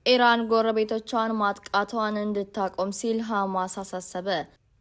ኢራን ጎረቤቶቿን ማጥቃቷን እንድታቆም ሲል ሐማስ አሳሰበ።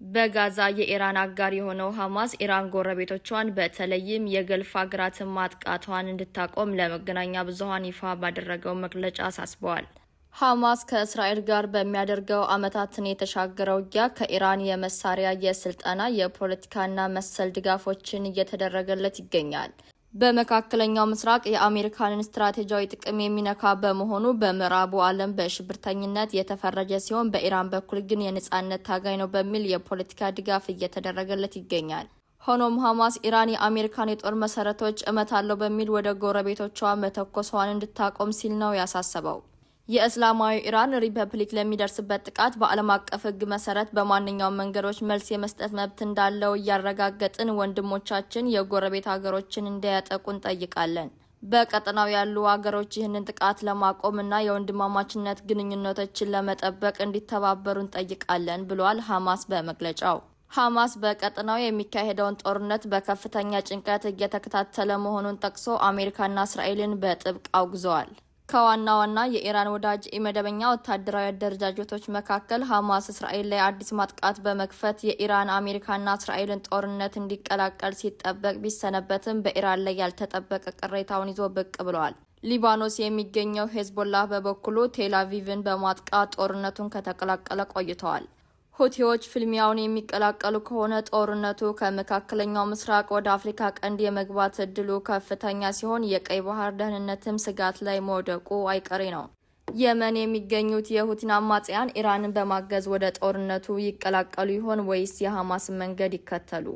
በጋዛ የኢራን አጋር የሆነው ሐማስ ኢራን ጎረቤቶቿን በተለይም የገልፍ ሀገራትን ማጥቃቷን እንድታቆም ለመገናኛ ብዙኃን ይፋ ባደረገው መግለጫ አሳስበዋል። ሐማስ ከእስራኤል ጋር በሚያደርገው ዓመታትን የተሻገረ ውጊያ ከኢራን የመሳሪያ፣ የስልጠና፣ የፖለቲካና መሰል ድጋፎችን እየተደረገለት ይገኛል። በመካከለኛው ምስራቅ የአሜሪካንን ስትራቴጂያዊ ጥቅም የሚነካ በመሆኑ በምዕራቡ ዓለም በሽብርተኝነት የተፈረጀ ሲሆን፣ በኢራን በኩል ግን የነጻነት ታጋይ ነው በሚል የፖለቲካ ድጋፍ እየተደረገለት ይገኛል። ሆኖም ሐማስ ኢራን የአሜሪካን የጦር መሰረቶች እመታለሁ በሚል ወደ ጎረቤቶቿ መተኮሷን እንድታቆም ሲል ነው ያሳሰበው። የእስላማዊ ኢራን ሪፐብሊክ ለሚደርስበት ጥቃት በዓለም አቀፍ ሕግ መሰረት በማንኛውም መንገዶች መልስ የመስጠት መብት እንዳለው እያረጋገጥን ወንድሞቻችን የጎረቤት ሀገሮችን እንዳያጠቁ እንጠይቃለን። በቀጠናው ያሉ ሀገሮች ይህንን ጥቃት ለማቆም እና የወንድማማችነት ግንኙነቶችን ለመጠበቅ እንዲተባበሩ እንጠይቃለን ብሏል ሐማስ በመግለጫው። ሐማስ በቀጠናው የሚካሄደውን ጦርነት በከፍተኛ ጭንቀት እየተከታተለ መሆኑን ጠቅሶ አሜሪካና እስራኤልን በጥብቅ አውግዘዋል። ከዋና ዋና የኢራን ወዳጅ ኢመደበኛ ወታደራዊ አደረጃጀቶች መካከል ሐማስ እስራኤል ላይ አዲስ ማጥቃት በመክፈት የኢራን፣ አሜሪካና እስራኤልን ጦርነት እንዲቀላቀል ሲጠበቅ ቢሰነበትም በኢራን ላይ ያልተጠበቀ ቅሬታውን ይዞ ብቅ ብለዋል። ሊባኖስ የሚገኘው ሄዝቦላህ በበኩሉ ቴል አቪቭን በማጥቃት ጦርነቱን ከተቀላቀለ ቆይተዋል። ሁቲዎች ፍልሚያውን የሚቀላቀሉ ከሆነ ጦርነቱ ከመካከለኛው ምስራቅ ወደ አፍሪካ ቀንድ የመግባት እድሉ ከፍተኛ ሲሆን፣ የቀይ ባህር ደህንነትም ስጋት ላይ መውደቁ አይቀሬ ነው። የመን የሚገኙት የሁቲ አማጽያን ኢራንን በማገዝ ወደ ጦርነቱ ይቀላቀሉ ይሆን ወይስ የሐማስን መንገድ ይከተሉ?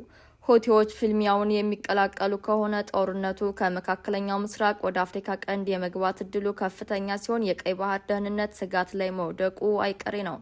ሁቲዎች ፍልሚያውን የሚቀላቀሉ ከሆነ ጦርነቱ ከመካከለኛው ምስራቅ ወደ አፍሪካ ቀንድ የመግባት እድሉ ከፍተኛ ሲሆን፣ የቀይ ባህር ደህንነት ስጋት ላይ መውደቁ አይቀሬ ነው።